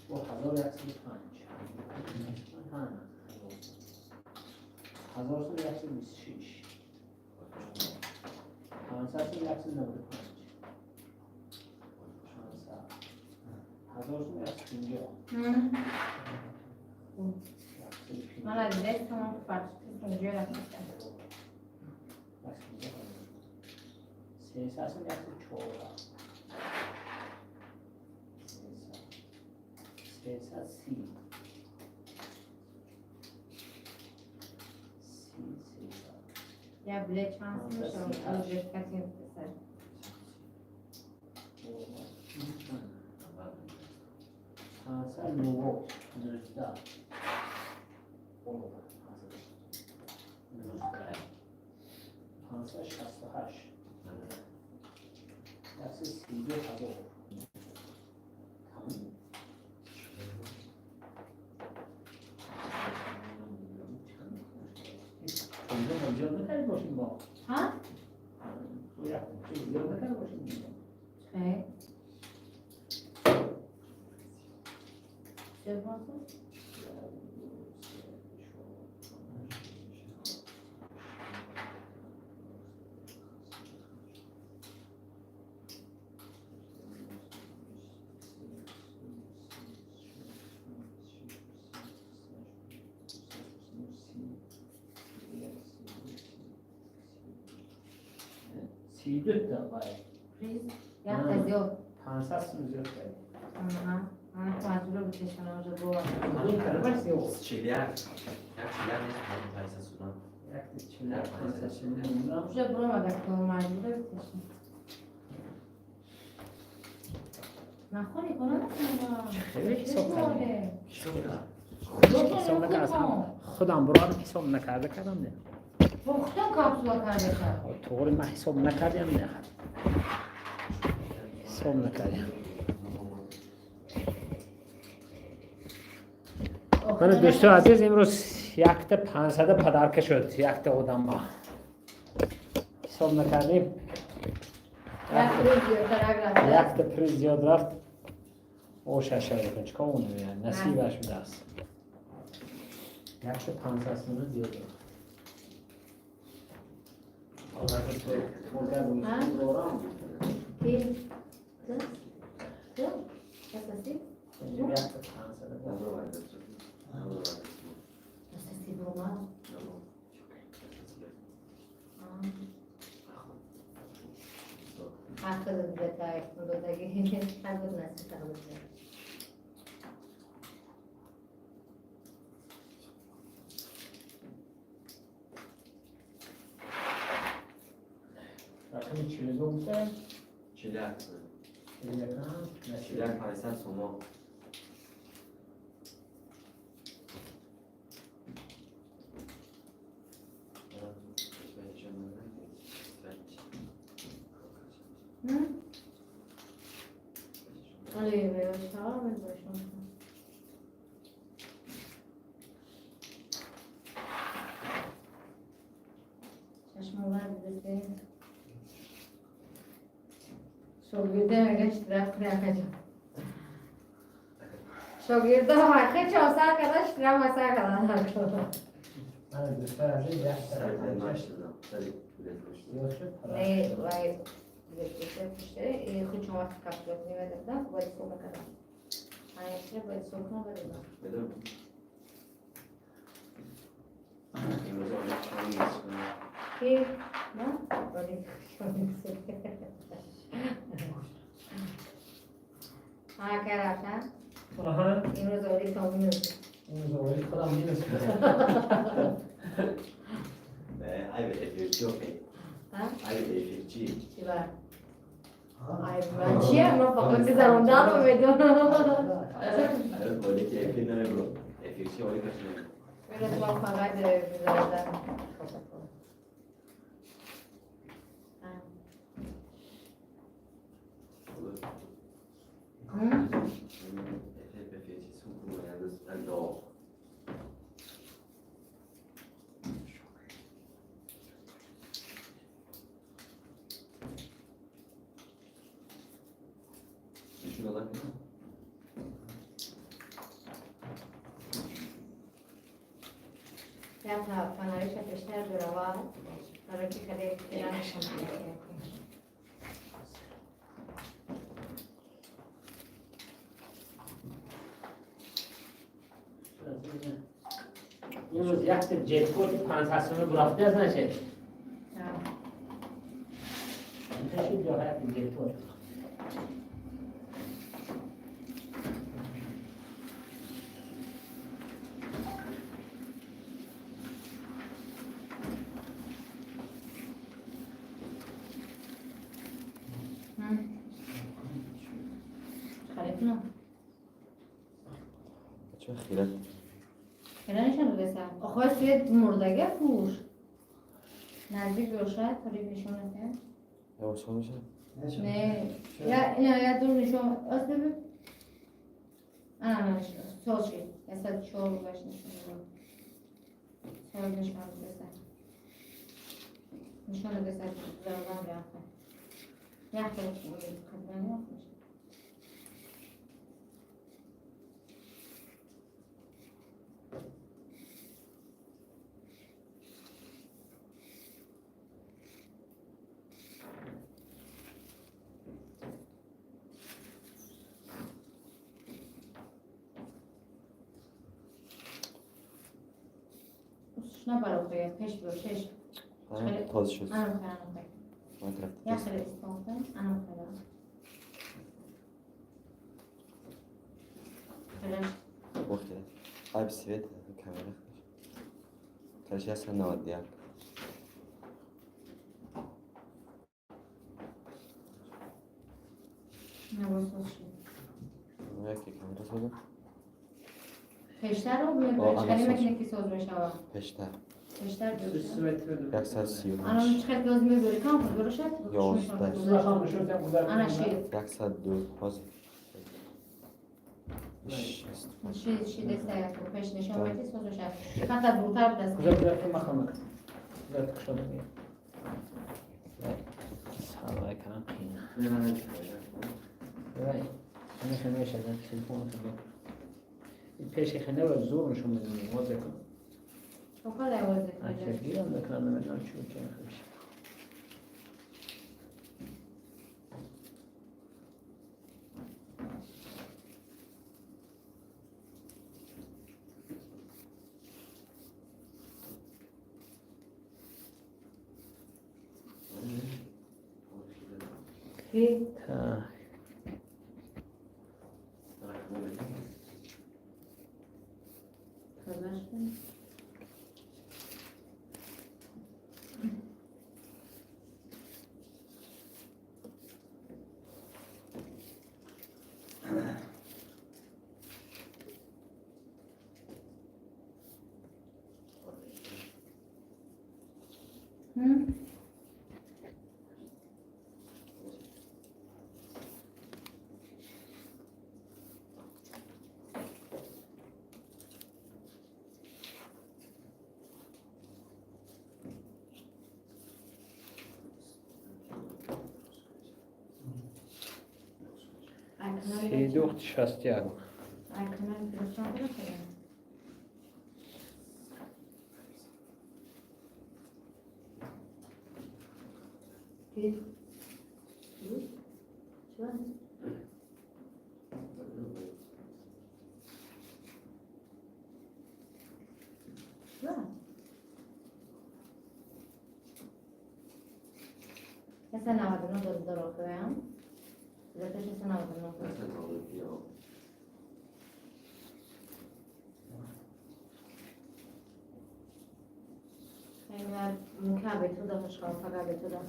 Бо 1105. Ҳазор сом 126. 500 сом 195. 500. Ҳазор сом 150. 150. Мана дидестам, фарқ ҷо рафтам. 150 ҳазор. 300 сом 114. 300. 330. 30 300. Я билет чанд сом мешавад? Узбек каси писар. 500 19. Боло 19. 568. 132 ҳазор. Тамом. Инҷо зиёд накарди бошем бо. Ҳа? Зиёд бозӣ? 32 та вай. Приз? Якта зиёд. 500 сум зиёд кард. Аҳа. Ман маҷбур бутешанам уже бовар. Маълум кардамаш зиёд. 41. Як 41 нест, 500 суман. Якта 41, 541. Уже буромада ки маҷбур бутешам. Нахони кона накунам. Хеле ҳисоб кардем. Ҳисоб кард. Ҳисоб накардам. Худам буродам, ҳисоб накарда кардам не. Бо худтон капсула кардаша. Тоғри, ман ҳисоб накардам не. Ҳисоб накардам. Мана, дӯстои азиз, имрӯз якта 500 подарка шуд якта одамба. Ҳисоб накардем. Як приз зиёдтарак рафт. Якта приз зиёд рафт. Ошашавекун, чикор мекунем, насибаш будааст. Якта 500 сумна зиёд рафт. Дорам. Ки? Ту? Ту? Асаси? Якта 500. Асаси буромад. Ҳаққи додаги. Ҳар буд насиб тақдир. Рақами 42 гуфта? 41. 41. 41 500 сомон. Али, бе, бошам. Чашмовар дидасте. Шогирда меган штраф кунакаҷон. Шогирда ҳақи чосар карда, штраф асар кардан. Мана, дӯстои азиз, якта зиёд шуд. Не, вай худшон вақти капсула кунӣ бояд ҳисоб мекардам. Ана бояд ҳисоб кунам, баъд. Ки? На? Вали. Ҳа, кар рафтан? Аҳа. Имрӯз оли то минус. Имрӯз оли худам минус. Айб эфирчи окей. Ҳа? Айб эфирчи. Чӣ ба? Айб чия? Ман фақат гузаронданро медонам. Айб оли ки эфир намебро. Эфирчи оли каши. Имрӯз ман фақат гузарондан. Ҳа. Эфирчи сум кун. Нишон додан. Як фонариша пештар дорава, барои ки хеле рангшон. Имрӯз якта ҷекпоти 500 сумӣ бурафтааст, нашед? Шуд ё якта ҷекпот? Харид кунам. Чо хират? Хира нишон додеса. Охои свет мурдага пуш. Наздик бошад, торик нишон надиҳад. Я осон меша? Не, я ина я дур нишон. Ас бибин. Ана нишон. Сол шид. 104 гашт нишон дод. Сол нишон додеса. Нишон додеса зарбан рафта. Як қадам. Набар, пеш бо шеш. Тоза шуд. Анам хай, анам хай. Ман тараф. Я хеле истонка, анам хай. Хеле. Вохте. Ай свет камера. Короче, 191. Навоз шид. Яке камера созам. Пештар О, мебарӣ, ана хеле соз. мекунӣ ки соз мешавад. Пештар. Пештар ҷӯш. 138. Анам чӣ хел соз мебарӣ? Кам худ бошад? 11. Ана шид. 102. Ҳозир. Шид, шид эста пеш нишон медиҳ, соз мешавад. Хата дуртар даст. Сарвай кардам қийна. Вай, ҳамеша мешавад телефон пеши хина ва зур нишон медиҳам. Возеҳ кун. Чоколай возеҳ. Акер гирам мекунам, намедонам чӣ чӣ мешавад. Ки? Так. Соз 32 61. Essa 99 дорог, Запиши 99. Мумкин бетуда хушхол, фақат бетуда.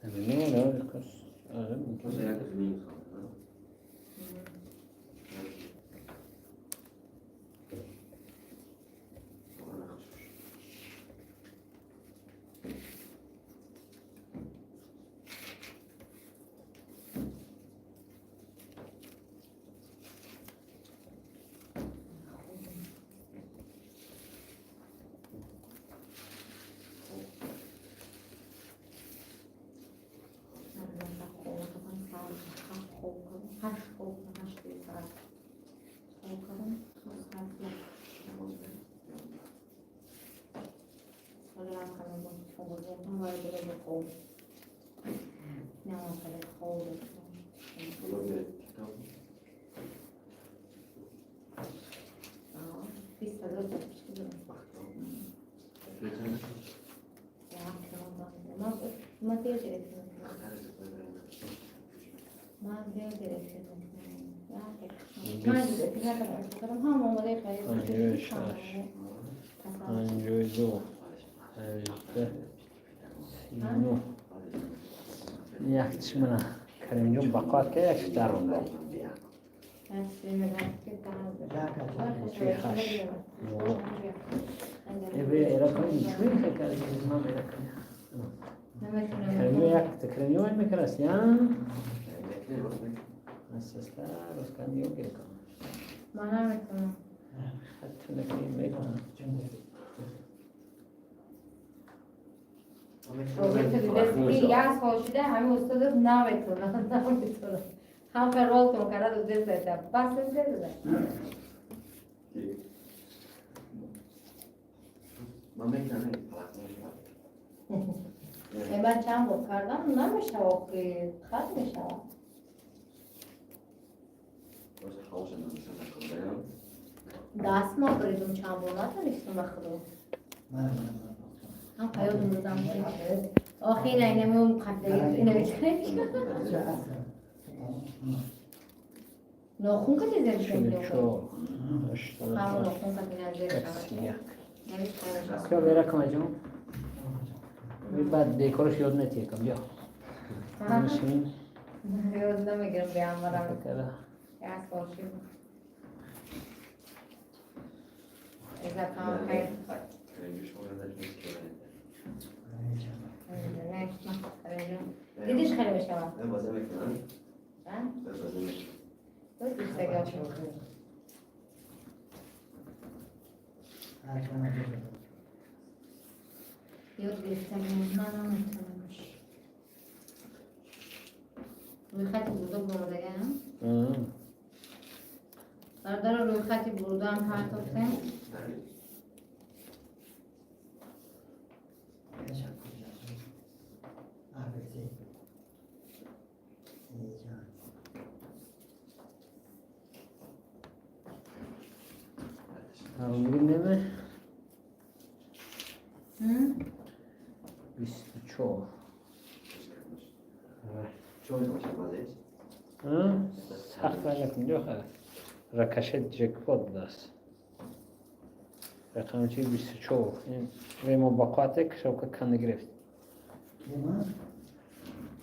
Не, не, кас. Оре, мумкин. 56, 52, 18, 39. Як чимана Каримҷон бақоат ка як даронда. Хаш. Эве эра кунӣ чӯй карди ман эра кунӣ. Каримҷон як Каримҷон мекарас я? Асаста роскан ё гиркам. Ман наметавонам. Хатто накунӣ мекунам. Як сол шуда ҳамин устодат наметавонам, наметавонам. Ҳам ролтон карда дудеста бас дуда. Ман чанд бор кардам, намешава, ки хат мешава. Даст ма буридум, чанд бор натонистум, ба худо. Ҳам қаёдум додам. Охи, ина инамун қабдаги ина. Нохун кати зер. 44, Ҳамон 87, нохун кати ина зер. 31. Бیا бера кама ҷон. Баъд бекораш ёд метиҳам, биё. Нишин. Ёд намегирам, биамарам. Фикра. Як сол шид. Иза кам хай. Не, дидиш, хеле мешавад. Бозӣ мекунам. А? Бозӣ мекунам. Ёд гирифтага. Ёд гирифтага. Ман наметавонам. Рӯйхати бурда буромадага. Бародаро, рӯйхати бурдаам партофтем. Таромгир неме? 24. Чор бошад бозиш? Сахт вай накун, ё ракашет ҷекпот будааст. Рақамчи 24. Ин ремо бақвате кишовка канда гирифт.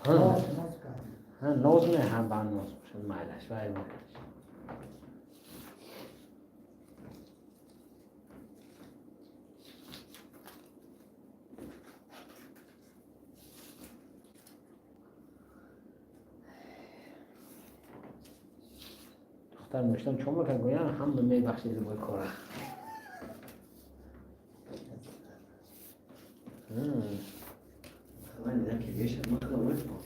Ҳа, ноз ме, ҳа, ба ноз бошад, майлаш, вай майлаш. Духтар мештам чо мекард, гӯян ҳама мебахшид бои кора. Ман дидам ки беша, ман худам мефаҳмам.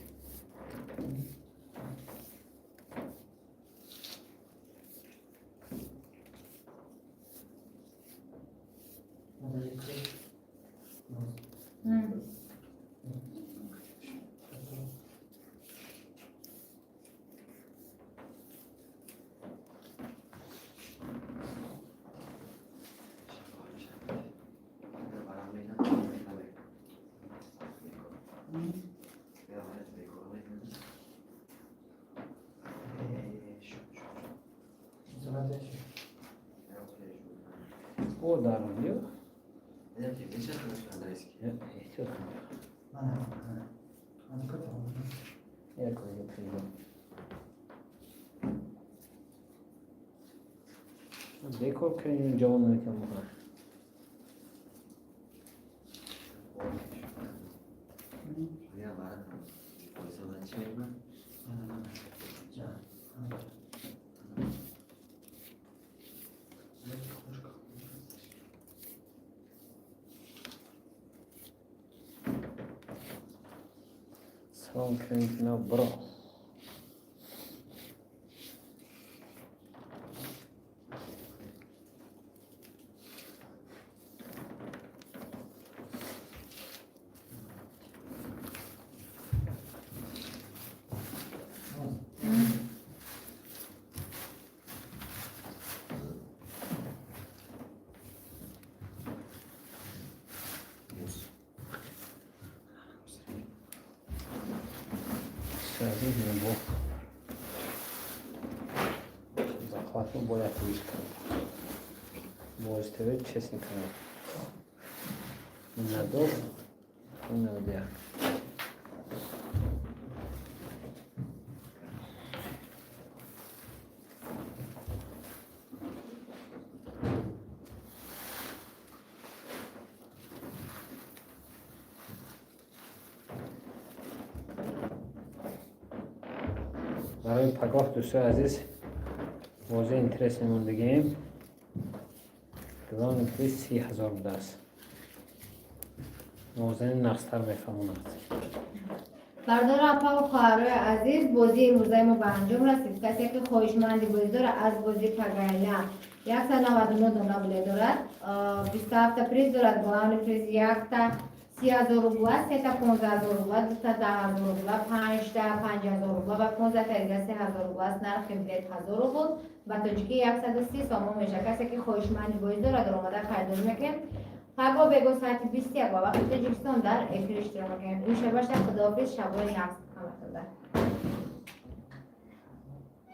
О, дарон, ё? Эҳтиёт кун. Як кунед, бекор кунем, ҷавоб наметиҳам муха. Салом кунед, бро. Азиз, бо захватро бояд виш кард. Боз ТВ, честный канал. Надор 91. Барои пагоҳ, дӯстои азиз, бозии интересный мондагием. Главный приз 30 000 будааст. Нозанин нақстар мефаҳмонад. Бародару апаву хоҳарои азиз, бозии имрӯзаи мо ба анҷом расид. Касе ки хоҳишманди бозӣ дорад, аз бозии пагайна 199 дона билет дорад, 27-та приз дорад. Главный приз якта 30 000 рубла, сета 15 000 рубла, дута 10 000 рубла, панҷта 5000 рубла ва 15-та дига 3000 рубла аст. Нархи билет 1000 рубл, ба тоҷикӣ 130 сомон мешавад. Касе ки хоҳишманди бозӣ дорад, омада харидорӣ мекунем. Паго бего соати 21 ба вақти Тоҷикистон дар эфир иштирок мекунем. Имшабашта худоҳофиз, шабои нағз ҳаматонда.